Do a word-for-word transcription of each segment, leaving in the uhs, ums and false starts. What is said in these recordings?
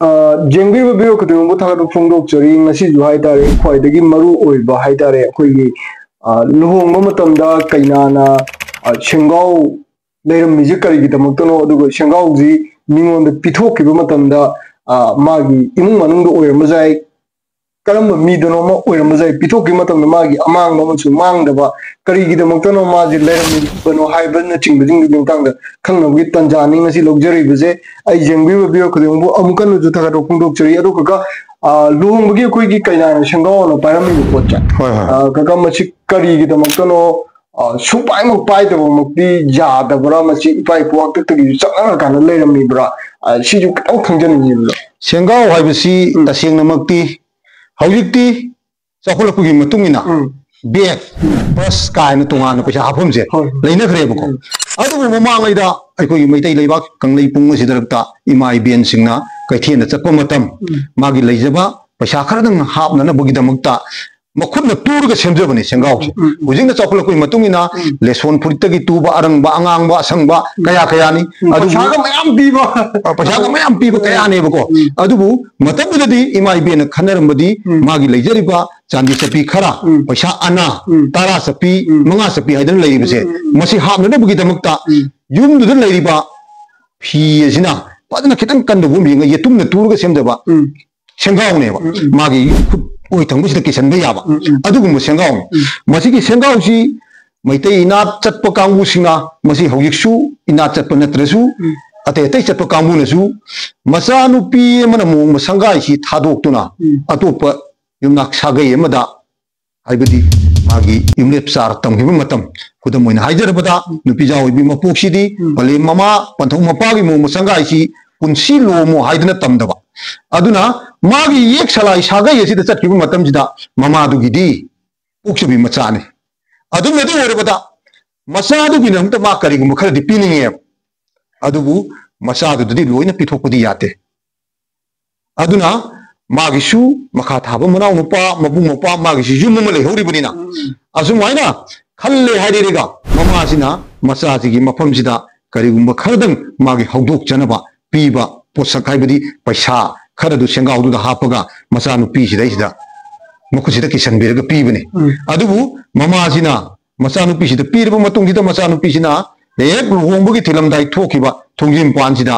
ꯑ, ꯌꯦꯡꯕꯤꯔꯤꯕ ꯚꯤꯌꯨ ꯈꯨꯗꯤꯡꯃꯛꯄꯨ ꯊꯥꯒꯠꯄ ꯐꯣꯡꯗꯣꯛꯆꯔꯤ꯫ ꯉꯁꯤꯁꯨ ꯍꯥꯏꯇꯥꯔꯦ, ꯈ꯭ꯋꯥꯏꯗꯒꯤ ꯃꯔꯨ ꯑꯣꯏꯕ ꯍꯥꯏꯇꯥꯔꯦ, ꯑꯩꯈꯣꯏꯒꯤ, ꯑ, ꯂꯨꯍꯣꯡꯕ ꯃꯇꯝꯗ ꯀꯩꯅꯥꯅ, ꯑ, ꯁꯦꯡꯒꯥꯎ ꯂꯩꯔꯝꯃꯤꯁꯦ ꯀꯔꯤꯒꯤꯗꯃꯛꯇꯅꯣ, ꯑꯗꯨꯒ ꯁꯦꯡꯒꯥꯎꯁꯤ ꯃꯤꯉꯣꯟꯗ ꯄꯤꯊꯣꯛꯈꯤꯕ ꯃꯇꯝꯗ, ꯑ, ꯃꯥꯒꯤ ꯏꯃꯨꯡ ꯃꯅꯨꯡꯗ ꯑꯣꯏꯔꯝꯕꯁꯨ ꯌꯥꯏ, ꯀꯔꯝꯕ ꯃꯤꯗꯅꯣ ꯑꯃ ꯑꯣꯏꯔꯝꯕꯁꯨ ꯌꯥꯏ, ꯄꯤꯊꯣꯛꯈꯤꯕ ꯃꯇꯝꯗ ꯃꯥꯒꯤ ꯑꯃꯥꯡꯕ ꯑꯃꯁꯨ ꯃꯥꯡꯗꯕ, ꯀꯔꯤꯒꯤꯗꯃꯛꯇꯅꯣ ꯃꯥꯁꯦ ꯂꯩꯔꯝꯃꯤꯕꯅꯣ ꯍꯥꯏꯕꯅꯆꯤꯡꯕꯁꯤꯡꯗꯨꯒꯤ ꯃꯇꯥꯡꯗ ꯈꯪꯅꯕꯒꯤ ꯇꯥꯟꯖꯥꯅꯤ ꯉꯁꯤ ꯂꯧꯖꯔꯤꯕꯁꯦ꯫ ꯑꯩ ꯌꯦꯡꯕꯤꯕ ꯚꯤꯌꯨ ꯈꯨꯗꯤꯡꯃꯛꯄꯨ ꯑꯃꯨꯛ ꯍꯟꯅꯁꯨ ꯊꯥꯒꯠꯄ ꯐꯣꯡꯗꯣꯛꯆꯔꯤ꯫ ꯑꯗꯣ ꯀꯀꯥ, ꯑ, ꯂꯨꯍꯣꯡꯕꯒꯤ ꯑꯩꯈꯣꯏꯒꯤ ꯀꯩꯅꯥꯅ ꯁꯦꯡꯒꯥꯎꯅ ꯄꯥꯏꯔꯝꯃꯤꯕ ꯄꯣꯠꯁꯦ, ꯍꯣꯏ, ꯍꯣꯏ꯫ ꯑ, ꯀꯀꯥ, ꯃꯁꯤ ꯀꯔꯤꯒꯤꯗꯃꯛꯇꯅꯣ, ꯑ, ꯁꯨꯡꯄꯥꯏꯃꯛ ꯄꯥꯏꯗꯕꯃꯛꯇꯤ ꯌꯥꯗꯕ꯭ꯔꯥ? ꯃꯁꯤ ꯏꯄꯥ ꯏꯄꯨ ꯍꯥꯛꯇꯛꯇꯒꯤꯁꯨ ꯆꯠꯅꯔꯀꯥꯟꯗ ꯂꯩꯔꯝꯃꯤꯕ꯭ꯔꯥ? ꯑ, ꯁꯤꯁꯨ ꯈꯤꯇꯪ ꯈꯪꯖꯅꯤꯡꯉꯤꯕ꯭ꯔꯥ? ꯁꯦꯡꯒꯥꯎ ꯍꯥꯏꯕꯁꯤ ꯎꯝ꯫ ꯇꯁꯦꯡꯅꯃꯛꯇꯤ ꯍꯧꯖꯤꯛꯇꯤ ꯆꯥꯎꯈꯠꯂꯛꯄꯒꯤ ꯃꯇꯨꯡ ꯏꯟꯅ ꯎꯝ꯫ ꯕꯦꯒ, ꯄꯔꯁ ꯀꯥꯏꯅ ꯇꯣꯉꯥꯟꯅ ꯄꯩꯁꯥ ꯍꯥꯞꯐꯝꯁꯦ ꯍꯣꯏ, ꯍꯣꯏ꯫ ꯂꯩꯅꯈ꯭ꯔꯦꯕꯀꯣ꯫ ꯎꯝ꯫ ꯑꯗꯨꯕꯨ ꯃꯃꯥꯡꯉꯩꯗ ꯑꯩꯈꯣꯏꯒꯤ ꯃꯩꯇꯩ ꯂꯩꯕꯥꯛ ꯀꯪꯂꯩ ꯄꯨꯡ ꯑꯁꯤꯗ ꯏꯃꯥ ꯏꯕꯦꯟꯁꯤꯡꯅ ꯀꯩꯊꯦꯜꯗ ꯆꯠꯄ ꯃꯇꯝ, ꯎꯝ꯫ ꯃꯥꯒꯤ ꯂꯩꯖꯕ ꯄꯩꯁꯥ ꯈꯔꯗꯪ ꯍꯥꯞꯅꯅꯕꯒꯤꯗꯃꯛꯇ ꯃꯈꯨꯠꯅ ꯇꯨꯔꯒ ꯁꯦꯝꯖꯕꯅꯤ ꯁꯦꯡꯒꯥꯎꯁꯦ꯫ ꯎꯝ, ꯎꯝ, ꯎꯝ꯫ ꯍꯧꯖꯤꯛꯅ ꯆꯥꯎꯈꯠꯂꯛꯄꯒꯤ ꯃꯇꯨꯡ ꯏꯟꯅ ꯎꯝ꯫ ꯂꯦꯁꯣꯟ ꯐꯨꯔꯤꯠꯇꯒꯤ ꯇꯨꯕ, ꯑꯔꯪꯕ, ꯑꯉꯥꯡꯕ, ꯑꯁꯪꯕ, ꯎꯝ꯫ ꯀꯌꯥ ꯀꯌꯥꯅꯤ꯫ ꯎꯝ, ꯑꯗꯨꯕꯨ ꯄꯩꯁꯥꯒ ꯃꯌꯥꯝ ꯄꯤꯕ꯫ ꯑ, ꯄꯩꯁꯥꯒ ꯃꯌꯥꯝ ꯄꯤꯕ ꯎꯝ꯫ ꯀꯌꯥꯅꯦꯕꯀꯣ꯫ ꯎꯝ꯫ ꯑꯗꯨꯕꯨ ꯃꯇꯝꯗꯨꯗꯗꯤ ꯏꯃꯥ ꯏꯕꯦꯟꯅ ꯈꯟꯅꯔꯝꯕꯗꯤ ꯎꯝ꯫ ꯃꯥꯒꯤ ꯂꯩꯖꯔꯤꯕ ꯆꯥꯟꯗꯤ ꯆꯠꯄꯤ ꯈꯔ, ꯎꯝ꯫ ꯄꯩꯁꯥ ꯑꯅꯥ, ꯎꯝ꯫ ꯇꯔꯥ ꯆꯠꯄꯤ, ꯎꯝ꯫ ꯃꯉꯥ ꯆꯠꯄꯤ ꯍꯥꯏꯗꯅ ꯂꯩꯔꯤꯕꯁꯦ, ꯎꯝ, ꯎꯝ, ꯎꯝ꯫ ꯃꯁꯤ ꯍꯥꯞꯅꯅꯕꯒꯤꯗꯃꯛꯇ ꯎꯝ꯫ ꯌꯨꯝꯗꯨꯗ ꯂꯩꯔꯤꯕ ꯐꯤ ꯑꯁꯤꯅ ꯐꯖꯅ ꯈꯤꯇꯪ ꯀꯟꯗꯕ ꯑꯃ ꯌꯦꯡꯉꯒ ꯌꯦꯇꯨꯝꯅ ꯇꯨꯔꯒ ꯁꯦꯝꯖꯕ ꯎꯝ꯫ ꯁꯦꯡꯒꯥꯎꯅꯦꯕ꯫ ꯎꯝ, ꯎꯝ꯫ ꯃꯥꯒꯤ ꯈꯨꯠ ꯑꯣꯏ ꯊꯪꯕꯁꯤꯗ ꯀꯤꯁꯟꯕ ꯌꯥꯕ ꯎꯝ, ꯎꯝ꯫ ꯑꯗꯨꯒꯨꯝꯕ ꯁꯦꯡꯒꯥꯎꯅꯤ꯫ ꯎꯝ꯫ ꯃꯁꯤꯒꯤ ꯁꯦꯡꯒꯥꯎꯁꯤ ꯃꯩꯇꯩ ꯏꯅꯥꯠ ꯆꯠꯄ ꯀꯥꯡꯕꯨꯁꯤꯡꯅ ꯃꯁꯤ ꯍꯧꯖꯤꯛꯁꯨ ꯏꯅꯥꯠ ꯆꯠꯄ ꯅꯠꯇ꯭ꯔꯁꯨ ꯎꯝ꯫ ꯑꯇꯩ ꯑꯇꯩ ꯆꯠꯄ ꯀꯥꯡꯕꯨꯅꯁꯨ ꯃꯆꯥꯅꯨꯄꯤ ꯑꯃꯅ ꯃꯣꯡꯕ ꯁꯪꯒꯥꯏꯁꯤ ꯊꯥꯗꯣꯛꯇꯨꯅ ꯎꯝ꯫ ꯑꯇꯣꯞꯄ ꯌꯨꯝꯅꯥꯛ ꯁꯥꯒꯩ ꯑꯃꯗ, ꯍꯥꯏꯕꯗꯤ ꯃꯥꯒꯤ ꯌꯨꯝꯂꯦꯞ ꯆꯥꯔ ꯇꯝꯈꯤꯕ ꯃꯇꯝ, ꯈꯨꯗꯝ ꯑꯣꯏꯅ ꯍꯥꯏꯖꯔꯕꯗ, ꯎꯝ꯫ ꯅꯨꯄꯤꯖꯥ ꯑꯣꯏꯕꯤ ꯃꯄꯣꯛꯁꯤꯗꯤ ꯎꯝ꯫ ꯄꯂꯦꯝ ꯃꯃꯥ, ꯄꯟꯊꯧ ꯃꯄꯥꯒꯤ ꯃꯣꯡꯕ ꯁꯪꯒꯥꯏꯁꯤ ꯄꯨꯟꯁꯤ ꯂꯣꯝꯃꯣ ꯍꯥꯏꯗꯅ ꯇꯝꯗꯕ꯫ ꯑꯗꯨꯅ ꯃꯥꯒꯤ ꯌꯦꯛ ꯁꯂꯥꯏ ꯁꯥꯒꯩ ꯑꯁꯤꯗ ꯆꯠꯈꯤꯕ ꯃꯇꯝꯁꯤꯗ ꯃꯃꯥꯗꯨꯒꯤꯗꯤ ꯄꯣꯛꯆꯕꯤ ꯃꯆꯥꯅꯤ꯫ ꯑꯗꯨꯝꯅꯗꯤ ꯑꯣꯏꯔꯕꯗ ꯃꯆꯥꯗꯨꯒꯤꯗꯃꯛꯇ ꯃꯥ ꯀꯔꯤꯒꯨꯝꯕ ꯈꯔꯗꯤ ꯄꯤꯅꯤꯡꯉꯦꯕ꯫ ꯑꯗꯨꯕꯨ ꯃꯆꯥꯗꯨꯗꯗꯤ ꯂꯣꯏꯅ ꯄꯤꯊꯣꯛꯄꯗꯤ ꯌꯥꯗꯦ꯫ ꯑꯗꯨꯅ ꯃꯥꯒꯤꯁꯨ ꯃꯈꯥ ꯊꯥꯕ ꯃꯅꯥꯎ ꯅꯨꯄꯥ, ꯃꯕꯨꯡ ꯃꯧꯄ꯭ꯋꯥ, ꯃꯥꯒꯤꯁꯨ ꯌꯨꯝ ꯑꯃ ꯂꯩꯍꯧꯔꯤꯕꯅꯤꯅ, ꯎꯝ꯫ ꯑꯁꯨꯃꯥꯏꯅ ꯈꯜꯂꯦ ꯍꯥꯏꯔꯤꯒ ꯃꯃꯥꯁꯤꯅ ꯃꯆꯥꯁꯤꯒꯤ ꯃꯐꯝꯁꯤꯗ ꯀꯔꯤꯒꯨꯝꯕ ꯈꯔꯗꯪ ꯃꯥꯒꯤ ꯍꯧꯗꯣꯛꯆꯅꯕ ꯄꯤꯕ ꯄꯣꯠꯁꯛ, ꯍꯥꯏꯕꯗꯤ ꯄꯩꯁꯥ ꯈꯔꯗꯨ ꯁꯦꯡꯒꯥꯎꯗꯨꯗ ꯍꯥꯞꯄꯒ ꯃꯆꯥꯅꯨꯄꯤꯁꯤꯗꯩꯁꯤꯗ ꯃꯈꯨꯠꯁꯤꯗ ꯀꯤꯁꯟꯕꯤꯔꯒ ꯄꯤꯕꯅꯤ꯫ ꯎꯝ꯫ ꯑꯗꯨꯕꯨ ꯃꯃꯥꯁꯤꯅ ꯃꯆꯥꯅꯨꯄꯤꯁꯤꯗ ꯄꯤꯔꯕ ꯃꯇꯨꯡꯁꯤꯗ ꯃꯆꯥꯅꯨꯄꯤꯁꯤꯅ ꯍꯦꯛ ꯂꯨꯍꯣꯡꯕꯒꯤ ꯊꯤꯜꯂꯝꯗꯥꯏ ꯊꯣꯛꯈꯤꯕ ꯊꯣꯡꯖꯤꯟ ꯄꯥꯟꯁꯤꯗ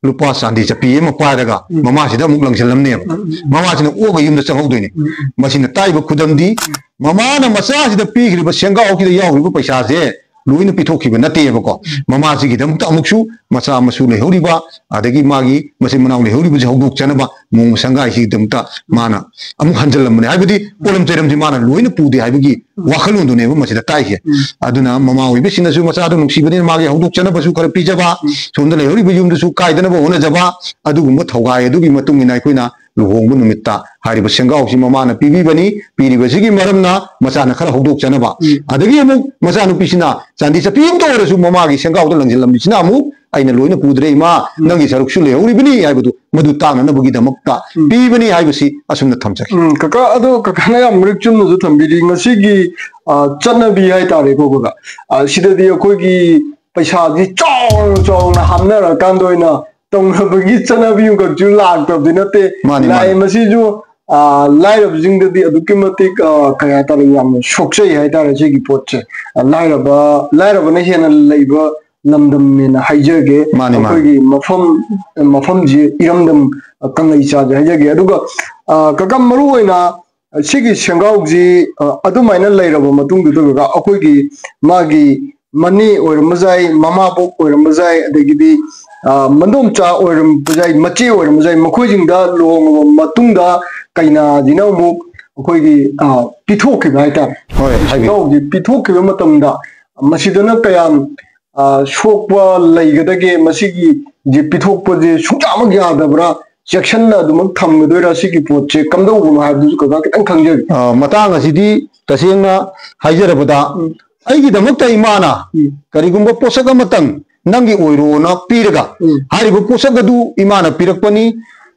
ꯂꯨꯄꯥ ꯆꯥꯟꯗꯤ ꯆꯠꯄꯤ ꯑꯃ ꯄꯥꯏꯔꯒ ꯎꯝ꯫ ꯃꯃꯥꯁꯤꯗ ꯑꯃꯨꯛ ꯂꯪꯁꯤꯜꯂꯝꯅꯦꯕ꯫ ꯎꯝ, ꯎꯝ, ꯎꯝ꯫ ꯃꯃꯥꯁꯤꯅ ꯑꯣꯛꯑꯒ ꯌꯨꯝꯗ ꯆꯪꯍꯧꯗꯣꯏꯅꯤ꯫ ꯎꯝ, ꯎꯝ꯫ ꯃꯁꯤꯅ ꯇꯥꯛꯏꯕ ꯈꯨꯗꯝꯗꯤ, ꯃꯃꯥꯅ ꯃꯆꯥꯁꯤꯗ ꯄꯤꯈ꯭ꯔꯤꯕ ꯁꯦꯡꯒꯥꯎꯁꯤꯗ ꯌꯥꯎꯈ꯭ꯔꯤꯕ ꯄꯩꯁꯥꯁꯦ ꯂꯣꯏꯅ ꯄꯤꯊꯣꯛꯈꯤꯕ ꯅꯠꯇꯦꯕꯀꯣ꯫ ꯃꯃꯥꯁꯤꯒꯤꯗꯃꯛꯇ ꯑꯃꯨꯛꯁꯨ ꯃꯆꯥ ꯃꯁꯨ ꯂꯩꯍꯧꯔꯤꯕ, ꯑꯗꯒꯤ ꯃꯥꯒꯤ ꯃꯆꯤꯟ ꯃꯅꯥꯎ ꯂꯩꯍꯧꯔꯤꯕꯁꯦ ꯍꯧꯗꯣꯛꯆꯅꯕ ꯃꯣꯡ ꯁꯪꯒꯥꯏꯁꯤꯒꯤꯗꯃꯛꯇ ꯃꯥꯅ ꯑꯃꯨꯛ ꯍꯟꯖꯤꯜꯂꯝꯕꯅꯦ꯫ ꯍꯥꯏꯕꯗꯤ ꯄꯣꯠꯂꯝ ꯆꯩꯔꯝꯁꯤ ꯃꯥꯅ ꯂꯣꯏꯅ ꯄꯨꯗꯦ ꯍꯥꯏꯕꯒꯤ ꯋꯥꯈꯜꯂꯣꯟꯗꯨꯅꯦꯕ ꯃꯁꯤꯗ ꯇꯥꯛꯏꯁꯦ꯫ ꯎꯝ꯫ ꯑꯗꯨꯅ ꯃꯃꯥ ꯑꯣꯏꯕꯁꯤꯡꯅꯁꯨ ꯃꯆꯥꯗꯨ ꯅꯨꯡꯁꯤꯕꯅꯤꯅ ꯃꯥꯒꯤ ꯍꯧꯗꯣꯛꯆꯅꯕꯁꯨ ꯈꯔ ꯄꯤꯖꯕ, ꯎꯝ꯫ ꯁꯣꯝꯗ ꯂꯩꯍꯧꯔꯤꯕ ꯌꯨꯝꯗꯨꯁꯨ ꯀꯥꯏꯗꯅꯕ ꯍꯣꯠꯅꯖꯕ, ꯑꯗꯨꯒꯨꯝꯕ ꯊꯧꯒꯥꯏ ꯑꯗꯨꯒꯤ ꯃꯇꯨꯡ ꯏꯟꯅ ꯑꯩꯈꯣꯏꯅ ꯂꯨꯍꯣꯡꯕ ꯅꯨꯃꯤꯠꯇ ꯍꯥꯏꯔꯤꯕ ꯁꯦꯡꯒꯥꯎꯁꯤ ꯃꯃꯥꯅ ꯄꯤꯕꯤꯕꯅꯤ꯫ ꯄꯤꯔꯤꯕꯁꯤꯒꯤ ꯃꯔꯝꯅ ꯃꯆꯥꯅ ꯈꯔ ꯍꯧꯗꯣꯛꯆꯅꯕ꯫ ꯎꯝ꯫ ꯑꯗꯒꯤ ꯑꯃꯨꯛ ꯃꯆꯥꯅꯨꯄꯤꯁꯤꯅ ꯆꯥꯟꯗꯤ ꯆꯠꯄꯤ ꯑꯃꯇ ꯑꯣꯏꯔꯁꯨ ꯃꯃꯥꯒꯤ ꯁꯦꯡꯒꯥꯎꯗ ꯂꯪꯁꯤꯜꯂꯝꯃꯤꯁꯤꯅ ꯑꯃꯨꯛ, "ꯑꯩꯅ ꯂꯣꯏꯅ ꯄꯨꯗ꯭ꯔꯦ ꯏꯃꯥ, ꯎꯝ꯫ ꯅꯪꯒꯤ ꯁꯔꯨꯛꯁꯨ ꯂꯩꯍꯧꯔꯤꯕꯅꯤ" ꯍꯥꯏꯕꯗꯨ ꯃꯗꯨ ꯇꯥꯛꯅꯅꯕꯒꯤꯗꯃꯛꯇ ꯎꯝ꯫ ꯄꯤꯕꯅꯤ ꯍꯥꯏꯕꯁꯤ ꯑꯁꯨꯝꯅ ꯊꯝꯖꯒꯦ꯫ ꯎꯝ, ꯀꯀꯥ, ꯑꯗꯣ ꯀꯀꯥꯅ ꯌꯥꯝ ꯃꯔꯤꯛ ꯆꯨꯝꯅꯁꯨ ꯊꯝꯕꯤꯔꯤ꯫ ꯉꯁꯤꯒꯤ, ꯑ, ꯆꯠꯅꯕꯤ ꯍꯥꯏꯇꯥꯔꯦꯀꯣ, ꯀꯀꯥ꯫ ꯑ, ꯁꯤꯗꯗꯤ ꯑꯩꯈꯣꯏꯒꯤ ꯄꯩꯁꯥꯁꯤ ꯆꯥꯎꯅ ꯆꯥꯎꯅ ꯍꯥꯞꯅꯔꯀꯥꯟꯗ ꯑꯣꯏꯅ ꯇꯧꯅꯕꯒꯤ ꯆꯠꯅꯕꯤ ꯑꯃꯈꯛꯁꯨ ꯂꯥꯛꯇꯕꯗꯤ ꯅꯠꯇꯦ꯫ ꯃꯥꯅꯤ, ꯂꯥꯛꯑꯦ, ꯃꯥꯅꯤ꯫ ꯃꯁꯤꯁꯨ, ꯑ, ꯂꯥꯏꯔꯕꯁꯤꯡꯗꯗꯤ ꯑꯗꯨꯛꯀꯤ ꯃꯇꯤꯛ, ꯑ, ꯀꯩ ꯍꯥꯏꯇꯥꯔꯦ, ꯌꯥꯝꯅ ꯁꯣꯛꯆꯩ ꯍꯥꯏꯇꯥꯔꯦ ꯁꯤꯒꯤ ꯄꯣꯠꯁꯦ꯫ ꯑ, ꯂꯥꯏꯔꯕ, ꯂꯥꯏꯔꯕꯅ ꯍꯦꯟꯅ ꯂꯩꯕ ꯂꯝꯗꯝꯅꯦꯅ ꯍꯥꯏꯖꯒꯦ꯫ ꯃꯥꯅꯤ, ꯃꯥꯅꯤ꯫ ꯑꯩꯈꯣꯏꯒꯤ ꯃꯐꯝ, ꯃꯐꯝꯁꯤ ꯏꯔꯝꯗꯝ, ꯑ, ꯀꯪꯂꯩꯆꯥꯁꯦ ꯍꯥꯏꯖꯒꯦ꯫ ꯑꯗꯨꯒ, ꯑ, ꯀꯀꯥ, ꯃꯔꯨ ꯑꯣꯏꯅ ꯁꯤꯒꯤ ꯁꯦꯡꯒꯥꯎꯁꯤ, ꯑ, ꯑꯗꯨꯃꯥꯏꯅ ꯂꯩꯔꯕ ꯃꯇꯨꯡꯗꯨꯗ, ꯀꯀꯥ, ꯑꯩꯈꯣꯏꯒꯤ ꯃꯥꯒꯤ ꯃꯅꯦ ꯑꯣꯏꯔꯝꯕ ꯌꯥꯏ, ꯃꯃꯥꯕꯣꯛ ꯑꯣꯏꯔꯝꯕ ꯌꯥꯏ, ꯑꯗꯒꯤꯗꯤ, ꯑ, ꯃꯗꯣꯝꯆꯥ ꯑꯣꯏꯔꯝꯕ ꯌꯥꯏ, ꯃꯆꯦ ꯑꯣꯏꯔꯝꯕ ꯌꯥꯏ, ꯃꯈꯣꯏꯁꯤꯡꯗ ꯂꯨꯍꯣꯡꯉꯕ ꯃꯇꯨꯡꯗ ꯀꯩꯅꯥꯁꯤꯅ ꯑꯃꯨꯛ ꯑꯩꯈꯣꯏꯒꯤ, ꯑ, ꯄꯤꯊꯣꯛꯈꯤꯕ ꯍꯥꯏꯇꯥꯔꯦ꯫ ꯍꯣꯏ, ꯍꯥꯏꯕꯤꯌꯨ꯫ ꯁꯦꯡꯒꯥꯎꯁꯤ ꯄꯤꯊꯣꯛꯈꯤꯕ ꯃꯇꯝꯗ ꯃꯁꯤꯗꯅ ꯀꯌꯥꯝ, ꯑ, ꯁꯣꯛꯄ ꯂꯩꯒꯗꯒꯦ? ꯃꯁꯤꯒꯤ ꯖꯤ ꯄꯤꯊꯣꯛꯄꯁꯦ ꯁꯨꯡꯌꯥꯃꯛ ꯌꯥꯗꯕ꯭ꯔꯥ? ꯆꯦꯛꯁꯤꯟꯅ ꯑꯗꯨꯃꯛ ꯊꯝꯒꯗꯣꯏꯔꯥ? ꯁꯤꯒꯤ ꯄꯣꯠꯁꯦ ꯀꯝꯗꯧꯕꯅꯣ ꯍꯥꯏꯕꯗꯨꯁꯨ ꯀꯀꯥ ꯈꯤꯇꯪ ꯈꯪꯖꯒꯦ꯫ ꯑ, ꯃꯇꯥꯡ ꯑꯁꯤꯗꯤ ꯇꯁꯦꯡꯅ ꯍꯥꯏꯖꯔꯕꯗ, ꯎꯝ꯫ ꯑꯩꯒꯤꯗꯃꯛꯇ ꯏꯃꯥꯅ ꯎꯝ꯫ ꯀꯔꯤꯒꯨꯝꯕ ꯄꯣꯠꯁꯛ ꯑꯃꯇꯪ ꯅꯪꯒꯤ ꯑꯣꯏꯔꯣꯅ ꯄꯤꯔꯒ, ꯎꯝ꯫ ꯍꯥꯏꯔꯤꯕ ꯄꯣꯠꯁꯛ ꯑꯗꯨ ꯏꯃꯥꯅ ꯄꯤꯔꯛꯄꯅꯤ,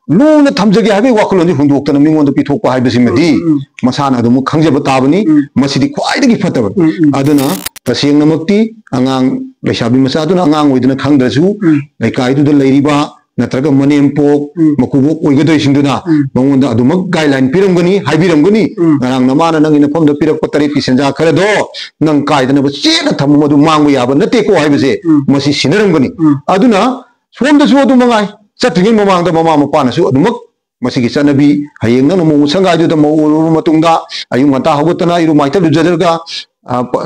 ꯂꯨꯅ ꯊꯝꯖꯒꯦ ꯍꯥꯏꯕꯒꯤ ꯋꯥꯈꯜꯂꯣꯟꯁꯤ ꯍꯨꯟꯗꯣꯛꯇꯅ ꯃꯤꯉꯣꯟꯗ ꯄꯤꯊꯣꯛꯄ ꯍꯥꯏꯕꯁꯤꯃꯗꯤ ꯎꯝ, ꯎꯝ꯫ ꯃꯁꯥꯅ ꯑꯗꯨꯃꯛ ꯈꯪꯖꯕ ꯇꯥꯕꯅꯤ꯫ ꯎꯝ꯫ ꯃꯁꯤꯗꯤ ꯈ꯭ꯋꯥꯏꯗꯒꯤ ꯐꯠꯇꯕꯅꯤ꯫ ꯎꯝ, ꯎꯝ꯫ ꯑꯗꯨꯅ ꯇꯁꯦꯡꯅꯃꯛꯇꯤ ꯑꯉꯥꯡ ꯂꯩꯁꯥꯕꯤ ꯃꯆꯥꯗꯨꯅ ꯑꯉꯥꯡ ꯑꯣꯏꯗꯨꯅ ꯈꯪꯗ꯭ꯔꯁꯨ, ꯎꯝ꯫ ꯂꯩꯀꯥꯏꯗꯨꯗ ꯂꯩꯔꯤꯕ ꯅꯠꯇ꯭ꯔꯒ ꯃꯅꯦꯝꯄꯣꯛ, ꯎꯝ꯫ ꯃꯀꯨꯕꯣꯛ ꯑꯣꯏꯒꯗꯣꯏꯁꯤꯡꯗꯨꯅ ꯎꯝ꯫ ꯃꯉꯣꯟꯗ ꯑꯗꯨꯃꯛ guideline ꯄꯤꯔꯝꯒꯅꯤ, ꯍꯥꯏꯕꯤꯔꯝꯒꯅꯤ꯫ ꯎꯝ꯫ "ꯉꯔꯥꯡ ꯅꯃꯥꯅ ꯅꯪꯒꯤ ꯅꯐꯝꯗ ꯄꯤꯔꯛꯄ ꯇꯔꯦꯠꯀꯤ ꯁꯦꯟꯖꯥ ꯈꯔꯗꯣ ꯅꯪ ꯀꯥꯏꯗꯅꯕ ꯆꯦꯠꯅ ꯊꯝꯃꯨ, ꯃꯗꯨ ꯃꯥꯡꯕ ꯌꯥꯕ ꯅꯠꯇꯦꯀꯣ" ꯍꯥꯏꯕꯁꯦ ꯎꯝ꯫ ꯃꯁꯤ ꯁꯤꯟꯅꯔꯝꯒꯅꯤ꯫ ꯎꯝ꯫ ꯑꯗꯨꯅ ꯁꯣꯝꯗꯁꯨ ꯑꯗꯨ ꯃꯉꯥꯏ, ꯆꯠꯇ꯭ꯔꯤꯉꯩ ꯃꯃꯥꯡꯗ ꯃꯃꯥ ꯃꯄꯥꯅꯁꯨ ꯑꯗꯨꯃꯛ ꯃꯁꯤꯒꯤ ꯆꯠꯅꯕꯤ, ꯍꯌꯦꯡ ꯅꯪꯅ ꯃꯧ ꯁꯪꯒꯥꯏꯗꯨꯗ ꯃꯧ ꯑꯣꯏꯔꯨꯔꯕ ꯃꯇꯨꯡꯗ ꯑꯌꯨꯛ ꯉꯟꯇꯥ ꯍꯧꯒꯠꯇꯅ ꯏꯔꯨ ꯃꯥꯏꯊ ꯂꯨꯖꯔꯒ, ꯑ, ꯄ-,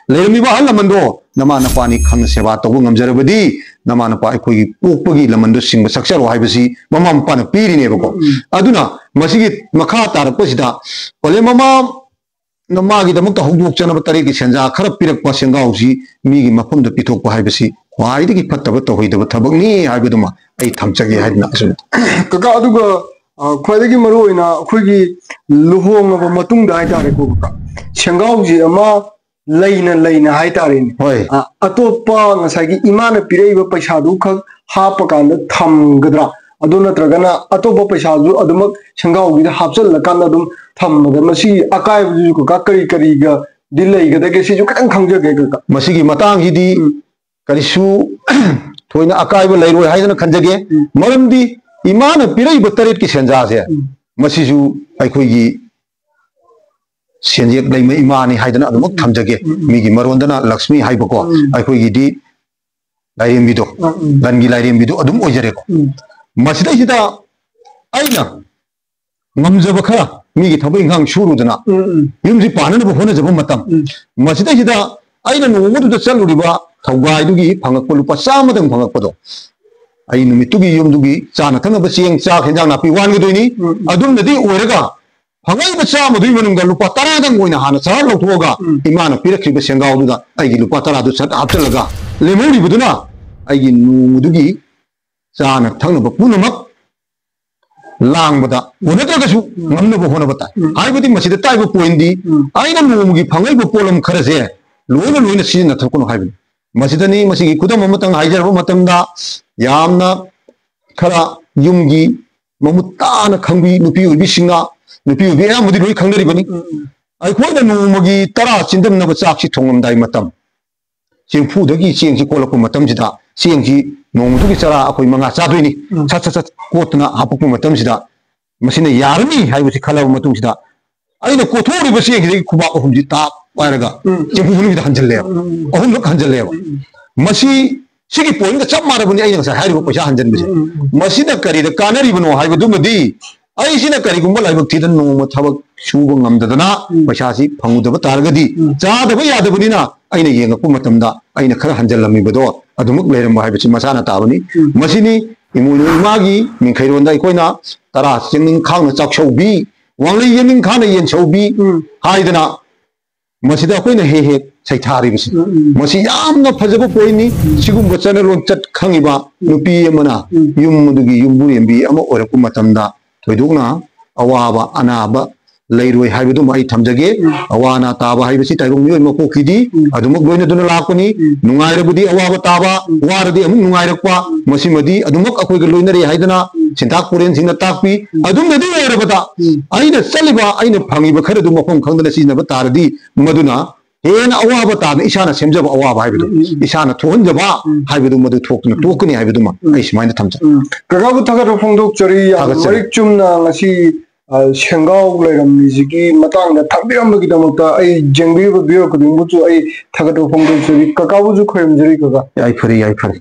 ꯂꯩꯔꯝꯃꯤꯕ ꯑꯍꯜ ꯂꯃꯟꯗꯣ ꯅꯃꯥ ꯅꯄꯥꯅꯤ ꯈꯪꯅ ꯁꯦꯕꯥ ꯇꯧꯕ ꯉꯝꯖꯔꯕꯗꯤ ꯅꯃꯥ ꯅꯄꯥ ꯑꯩꯈꯣꯏꯒꯤ ꯄꯣꯛꯄꯒꯤ ꯂꯃꯟꯗꯣ ꯁꯤꯡꯕ ꯁꯛꯆꯔꯣ ꯍꯥꯏꯕꯁꯤ ꯃꯃꯥ ꯃꯄꯥꯅ ꯄꯤꯔꯤꯅꯦꯕꯀꯣ꯫ ꯎꯝ, ꯎꯝ꯫ ꯑꯗꯨꯅ ꯃꯁꯤꯒꯤ ꯃꯈꯥ ꯇꯥꯔꯛꯄꯁꯤꯗ ꯍꯣꯔꯦꯟ ꯃꯃꯥ ꯅ ꯃꯥꯒꯤꯗꯃꯛꯇ ꯍꯧꯗꯣꯛꯆꯅꯕ ꯇꯔꯦꯠꯀꯤ ꯁꯦꯟꯖꯥ ꯈꯔ ꯄꯤꯔꯛꯄ ꯁꯦꯟꯒꯥꯎꯁꯤ ꯃꯤꯒꯤ ꯃꯐꯝꯗ ꯄꯤꯊꯣꯛꯄ ꯍꯥꯏꯕꯁꯤ ꯈ꯭ꯋꯥꯏꯗꯒꯤ ꯐꯠꯇꯕ ꯇꯧꯍꯩꯗꯕ ꯊꯕꯛꯅꯤ ꯍꯥꯏꯕꯗꯨꯃ ꯑꯩ ꯊꯝꯖꯒꯦ ꯍꯥꯏꯗꯅ ꯑꯁꯨꯝ꯫ ꯀꯀꯥ, ꯑꯗꯨꯒ, ꯑ, ꯈ꯭ꯋꯥꯏꯗꯒꯤ ꯃꯔꯨ ꯑꯣꯏꯅ ꯑꯩꯈꯣꯏꯒꯤ ꯂꯨꯍꯣꯡꯉꯕ ꯃꯇꯨꯡꯗ ꯍꯥꯏꯇꯥꯔꯦꯀꯣ ꯀꯀꯥ, ꯁꯦꯟꯒꯥꯎꯁꯤ ꯑꯃ ꯂꯩꯅ ꯂꯩꯅ ꯍꯥꯏꯇꯥꯔꯦꯅꯦ꯫ ꯍꯣꯏ꯫ ꯑ, ꯑꯇꯣꯞꯄ ꯉꯁꯥꯏꯒꯤ ꯏꯃꯥꯅ ꯄꯤꯔꯛꯏꯕ ꯄꯩꯁꯥꯗꯨ ꯈꯛ ꯍꯥꯞꯄꯀꯥꯟꯗ ꯊꯝꯒꯗ꯭ꯔꯥ? ꯑꯗꯨ ꯅꯠꯇ꯭ꯔꯒꯅ ꯑꯇꯣꯞꯄ ꯄꯩꯁꯥꯁꯨ ꯑꯗꯨꯃꯛ ꯁꯦꯟꯒꯥꯎꯒꯤꯗ ꯍꯥꯞꯆꯜꯂꯀꯥꯟꯗ ꯑꯗꯨꯝ ꯊꯝꯕꯗ ꯃꯁꯤ ꯑꯀꯥꯏꯕꯗꯨꯁꯨ ꯀꯀꯥ ꯀꯔꯤ ꯀꯔꯤꯒꯗꯤ ꯂꯩꯒꯗꯒꯦ? ꯁꯤꯁꯨ ꯈꯤꯇꯪ ꯈꯪꯖꯒꯦ ꯀꯀꯥ꯫ ꯃꯁꯤꯒꯤ ꯃꯇꯥꯡꯁꯤꯗꯤ ꯎꯝ꯫ ꯀꯔꯤꯁꯨ ꯊꯣꯏꯅ ꯑꯀꯥꯏꯕ ꯂꯩꯔꯣꯏ ꯍꯥꯏꯗꯅ ꯈꯟꯖꯒꯦ꯫ ꯎꯝ꯫ ꯃꯔꯝꯗꯤ ꯏꯃꯥꯅ ꯄꯤꯔꯛꯏꯕ ꯇꯔꯦꯠꯀꯤ ꯁꯦꯟꯖꯥꯁꯦ ꯎꯝ꯫ ꯃꯁꯤꯁꯨ ꯑꯩꯈꯣꯏꯒꯤ ꯁꯦꯟꯌꯦꯛ ꯂꯩꯃ ꯏꯃꯥꯅꯤ ꯍꯥꯏꯗꯅ ꯑꯗꯨꯃꯛ ꯎꯝ꯫ ꯊꯝꯖꯒꯦ꯫ ꯎꯝ, ꯎꯝ꯫ ꯃꯤꯒꯤ ꯃꯔꯣꯟꯗꯅ ꯂꯛꯁꯃꯤ ꯍꯥꯏꯕꯀꯣ, ꯎꯝ꯫ ꯑꯩꯈꯣꯏꯒꯤꯗꯤ ꯂꯥꯏꯔꯦꯝꯕꯤꯗꯣ, ꯎꯝ, ꯎꯝ꯫ ꯂꯟꯒꯤ ꯂꯥꯏꯔꯦꯝꯕꯤꯗꯣ ꯑꯗꯨꯝ ꯑꯣꯏꯖꯔꯦꯀꯣ꯫ ꯎꯝ꯫ ꯃꯁꯤꯗꯩꯁꯤꯗ ꯑꯩꯅ ꯉꯝꯖꯕ ꯈꯔ ꯃꯤꯒꯤ ꯊꯕꯛ ꯏꯪꯈꯥꯡ ꯁꯨꯔꯨꯗꯅ ꯎꯝ, ꯎꯝ꯫ ꯌꯨꯝꯁꯤ ꯄꯥꯟꯅꯅꯕ ꯍꯣꯠꯅꯖꯕ ꯃꯇꯝ, ꯎꯝ꯫ ꯃꯁꯤꯗꯩꯁꯤꯗ ꯑꯩꯅ ꯅꯣꯡꯃꯗꯨꯗ ꯆꯠꯂꯨꯔꯤꯕ ꯊꯧꯒꯥꯏꯗꯨꯒꯤ ꯐꯪꯉꯛꯄ ꯂꯨꯄꯥ ꯆꯥꯝꯃꯗꯪ ꯐꯪꯉꯛꯄꯗꯣ, ꯑꯩ ꯅꯨꯃꯤꯠꯇꯨꯒꯤ ꯌꯨꯝꯗꯨꯒꯤ ꯆꯥꯅ ꯊꯛꯅꯕ ꯆꯦꯡ, ꯆꯥꯛ, ꯍꯦꯟꯖꯥꯡ ꯅꯥꯄꯤ ꯋꯥꯟꯒꯗꯣꯏꯅꯤ꯫ ꯎꯝ, ꯎꯝ꯫ ꯑꯗꯨꯝꯅꯗꯤ ꯑꯣꯏꯔꯒ ꯐꯪꯉꯛꯏꯕ ꯆꯥꯝꯃꯗꯨꯒꯤ ꯃꯅꯨꯡꯗ ꯂꯨꯄꯥ ꯇꯔꯥꯗꯪ ꯑꯣꯏꯅ ꯍꯥꯟꯅ ꯁꯠ ꯂꯧꯊꯣꯛꯑꯒ ꯎꯝ꯫ ꯏꯃꯥꯅ ꯄꯤꯔꯛꯈꯤꯕ ꯁꯦꯟꯒꯥꯎꯗꯨꯗ ꯑꯩꯒꯤ ꯂꯨꯄꯥ ꯇꯔꯥꯗꯨ ꯁꯠ ꯍꯥꯞꯆꯤꯜꯂꯒ ꯂꯦꯝꯍꯧꯔꯤꯕꯗꯨꯅ ꯑꯩꯒꯤ ꯅꯣꯡꯃꯗꯨꯒꯤ ꯆꯥꯅ ꯊꯛꯅꯕ ꯄꯨꯝꯅꯃꯛ ꯂꯥꯡꯕꯗ ꯀꯣꯟꯅꯗ꯭ꯔꯒꯁꯨ ꯎꯝ꯫ ꯉꯝꯅꯕ ꯍꯣꯠꯅꯕ ꯇꯥꯏ꯫ ꯎꯝ꯫ ꯍꯥꯏꯕꯗꯤ ꯃꯁꯤꯗ ꯇꯥꯛꯏꯕ pointꯗꯤ ꯎꯝ꯫ ꯑꯩꯅ ꯅꯣꯡꯃꯒꯤ ꯐꯪꯉꯛꯏꯕ ꯄꯣꯠꯂꯝ ꯈꯔꯁꯦ ꯂꯣꯏꯅ ꯂꯣꯏꯅ ꯁꯤꯖꯤꯟꯅꯊꯣꯛꯀꯅꯨ ꯍꯥꯏꯕꯅꯤ꯫ ꯃꯁꯤꯗꯅꯤ ꯃꯁꯤꯒꯤ ꯈꯨꯗꯝ ꯑꯃꯇꯪ ꯍꯥꯏꯖꯔꯕ ꯃꯇꯝꯗ ꯌꯥꯝꯅ ꯈꯔ ꯌꯨꯝꯒꯤ ꯃꯃꯨꯠ ꯇꯥꯅ ꯈꯪꯕꯤ ꯅꯨꯄꯤ ꯑꯣꯏꯕꯤꯁꯤꯡꯅ, ꯅꯨꯄꯤ ꯑꯣꯏꯕꯤ ꯑꯌꯥꯝꯕꯗꯤ ꯂꯣꯏ ꯈꯪꯅꯔꯤꯕꯅꯤ꯫ ꯎꯝ, ꯎꯝ꯫ ꯑꯩꯈꯣꯏꯅ ꯅꯣꯡꯃꯒꯤ ꯇꯔꯥ ꯆꯤꯟꯗꯝꯅꯕ ꯆꯥꯛꯁꯤ ꯊꯣꯡꯉꯝꯗꯥꯏ ꯃꯇꯝ, ꯆꯦꯡꯐꯨꯗꯒꯤ ꯆꯦꯡꯁꯤ ꯀꯣꯠꯂꯛꯄ ꯃꯇꯝꯁꯤꯗ ꯆꯦꯡꯁꯤ ꯅꯣꯡꯃꯗꯨꯒꯤ ꯆꯔꯥ ꯑꯩꯈꯣꯏ ꯃꯉꯥ ꯆꯥꯗꯣꯏꯅꯤ꯫ ꯎꯝ꯫ ꯁꯠ ꯁꯠ ꯁꯠ ꯀꯣꯠꯇꯨꯅ ꯍꯥꯄꯛꯄ ꯃꯇꯝꯁꯤꯗ, ꯃꯁꯤꯅ ꯌꯥꯔꯅꯤ ꯍꯥꯏꯕꯁꯤ ꯈꯜꯂꯕ ꯃꯇꯨꯡꯁꯤꯗ, ꯑꯩꯅ ꯀꯣꯊꯣꯛꯎꯔꯤꯕ ꯆꯦꯡꯁꯤꯗꯒꯤ ꯈꯨꯕꯥꯛ ꯑꯍꯨꯝꯁꯤ ꯇꯥꯞ ꯄꯥꯏꯔꯒ ꯎꯝ꯫ ꯆꯦꯡꯐꯨ ꯃꯅꯨꯡꯁꯤꯗ ꯍꯟꯖꯜꯂꯦꯕ꯫ ꯎꯝ꯫ ꯑꯍꯨꯝꯂꯛ ꯍꯟꯖꯜꯂꯦꯕ꯫ ꯎꯝ꯫ ꯃꯁꯤ, ꯁꯤꯒꯤ ꯄꯣꯏꯟꯒ ꯆꯞ ꯃꯥꯟꯅꯕꯅꯤ ꯑꯩꯅ ꯉꯁꯥꯏ ꯍꯥꯏꯔꯤꯕ ꯄꯩꯁꯥ ꯍꯟꯖꯟꯕꯁꯦ꯫ ꯎꯝ꯫ ꯃꯁꯤꯅ ꯀꯔꯤꯗ ꯀꯥꯟꯅꯔꯤꯕꯅꯣ ꯍꯥꯏꯕꯗꯨꯃꯗꯤ, ꯑꯩꯁꯤꯅ ꯀꯔꯤꯒꯨꯝꯕ ꯂꯥꯏꯕꯛ ꯊꯤꯗꯅ ꯅꯣꯡꯃ ꯊꯕꯛ ꯁꯨꯕ ꯉꯝꯗꯗꯅ ꯎꯝ꯫ ꯄꯩꯁꯥꯁꯤ ꯐꯪꯉꯨꯗꯕ ꯇꯥꯔꯒꯗꯤ, ꯎꯝ꯫ ꯆꯥꯗꯕ ꯌꯥꯗꯕꯅꯤꯅ ꯑꯩꯅ ꯌꯦꯡꯉꯛꯄ ꯃꯇꯝꯗ ꯑꯩꯅ ꯈꯔ ꯍꯟꯖꯜꯂꯝꯃꯤꯕꯗꯣ ꯑꯗꯨꯃꯛ ꯂꯩꯔꯝꯕ ꯍꯥꯏꯕꯁꯤ ꯃꯁꯥꯅ ꯇꯥꯕꯅꯤ꯫ ꯎꯝ꯫ ꯃꯁꯤꯅꯤ ꯏꯃꯣꯏꯅꯨ ꯏꯃꯥꯒꯤ ꯃꯤꯡꯈꯩꯔꯣꯟꯗ ꯑꯩꯈꯣꯏꯅ ꯇꯔꯥ ꯆꯦꯡꯅꯤꯡ ꯈꯥꯡꯅ ꯆꯥꯛꯁꯧꯕꯤ, ꯋꯥꯡꯂꯩ ꯌꯦꯅꯤꯡ ꯈꯥꯡꯅ ꯌꯦꯟꯁꯧꯕꯤ ꯎꯝ꯫ ꯍꯥꯏꯗꯅ ꯃꯁꯤꯗ ꯑꯩꯈꯣꯏꯅ ꯍꯦꯛ ꯍꯦꯛ ꯁꯩꯊꯥꯔꯤꯕꯁꯤ꯫ ꯎꯝ, ꯎꯝ꯫ ꯃꯁꯤ ꯌꯥꯝꯅ ꯐꯖꯕ ꯄꯣꯏꯟꯅꯤ꯫ ꯎꯝ꯫ ꯁꯤꯒꯨꯝꯕ ꯆꯠꯅ ꯂꯣꯟꯆꯠ ꯈꯪꯉꯤꯕ ꯎꯝ꯫ ꯅꯨꯄꯤ ꯑꯃꯅ ꯎꯝ꯫ ꯌꯨꯝ ꯑꯗꯨꯒꯤ ꯌꯨꯝꯕꯨꯔꯦꯝꯕꯤ ꯑꯃ ꯑꯣꯏꯔꯛꯄ ꯃꯇꯝꯗ ꯊꯣꯏꯗꯣꯛꯅ ꯑꯋꯥꯕ ꯑꯅꯥꯕ ꯂꯩꯔꯣꯏ ꯍꯥꯏꯕꯗꯨꯃ ꯑꯩ ꯊꯝꯖꯒꯦ꯫ ꯎꯝ꯫ ꯑꯋꯥ ꯑꯅꯥ ꯇꯥꯕ ꯍꯥꯏꯕꯁꯤ ꯇꯥꯏꯕꯪ ꯃꯤꯑꯣꯏ ꯃꯄꯣꯛꯀꯤꯗꯤ ꯎꯝ꯫ ꯑꯗꯨꯃꯛ ꯂꯣꯏꯅꯗꯨꯅ ꯂꯥꯛꯄꯅꯤ꯫ ꯎꯝ꯫ ꯅꯨꯡꯉꯥꯏꯔꯕꯗꯤ ꯑꯋꯥꯕ ꯇꯥꯕ, ꯎꯝ꯫ ꯋꯥꯔꯗꯤ ꯑꯃꯨꯛ ꯅꯨꯡꯉꯥꯏꯔꯛꯄ, ꯎꯝ꯫ ꯃꯁꯤꯃꯗꯤ ꯑꯗꯨꯃꯛ ꯑꯩꯈꯣꯏꯒ ꯂꯣꯏꯅꯔꯦ ꯍꯥꯏꯗꯅ ꯎꯝ꯫ ꯁꯤꯟꯇꯥꯛ ꯄꯨꯔꯦꯟꯁꯤꯡꯅ ꯇꯥꯛꯄꯤ꯫ ꯎꯝ꯫ ꯑꯗꯨꯝꯅꯗꯤ ꯑꯣꯏꯔꯕꯗ ꯎꯝ꯫ ꯑꯩꯅ ꯆꯠꯂꯤꯕ, ꯑꯩꯅ ꯐꯪꯉꯤꯕ ꯈꯔꯗꯨ ꯃꯐꯝ ꯈꯪꯗꯅ ꯁꯤꯖꯤꯟꯅꯕ ꯇꯥꯔꯗꯤ ꯃꯗꯨꯅ ꯍꯦꯟꯅ ꯑꯋꯥꯕ ꯇꯥꯗꯅ ꯏꯁꯥꯅ ꯁꯦꯝꯖꯕ ꯑꯋꯥꯕ ꯍꯥꯏꯕꯗꯨ, ꯎꯝ, ꯎꯝ, ꯎꯝ꯫ ꯏꯁꯥꯅ ꯊꯣꯛꯍꯟꯖꯕ ꯎꯝ꯫ ꯍꯥꯏꯕꯗꯨ ꯃꯗꯨ ꯊꯣꯛꯇꯨꯅ ꯎꯝ꯫ ꯇꯣꯛꯀꯅꯤ ꯍꯥꯏꯕꯗꯨꯃ ꯎꯝ꯫ ꯑꯩ ꯁꯨꯃꯥꯏꯅ ꯊꯝꯖꯩ꯫ ꯎꯝ꯫ ꯀꯀꯥꯕꯨ ꯊꯥꯒꯠꯄ ꯐꯣꯡꯗꯣꯛꯆꯔꯤ꯫ ꯌꯥꯝꯅ ꯊꯥꯒꯠꯆꯔꯤ꯫ ꯃꯔꯤꯛ ꯆꯨꯝꯅ ꯉꯁꯤ, ꯑ, ꯁꯦꯡꯒꯥꯎ ꯂꯩꯔꯝꯃꯤꯁꯤꯒꯤ ꯃꯇꯥꯡꯗ ꯊꯝꯕꯤꯔꯝꯕꯒꯤꯗꯃꯛꯇ ꯑꯩ ꯌꯦꯡꯕꯤꯔꯤꯕ viewer ꯈꯨꯗꯤꯡꯃꯛꯁꯨ ꯑꯩ ꯊꯥꯒꯠꯄ ꯐꯣꯡꯗꯣꯛꯆꯔꯤ꯫ ꯀꯀꯥꯕꯨꯁꯨ ꯈꯣꯏꯔꯝꯖꯔꯤ ꯀꯀꯥ꯫ ꯌꯥꯏꯐꯔꯦ, ꯌꯥꯏꯐꯔꯦ꯫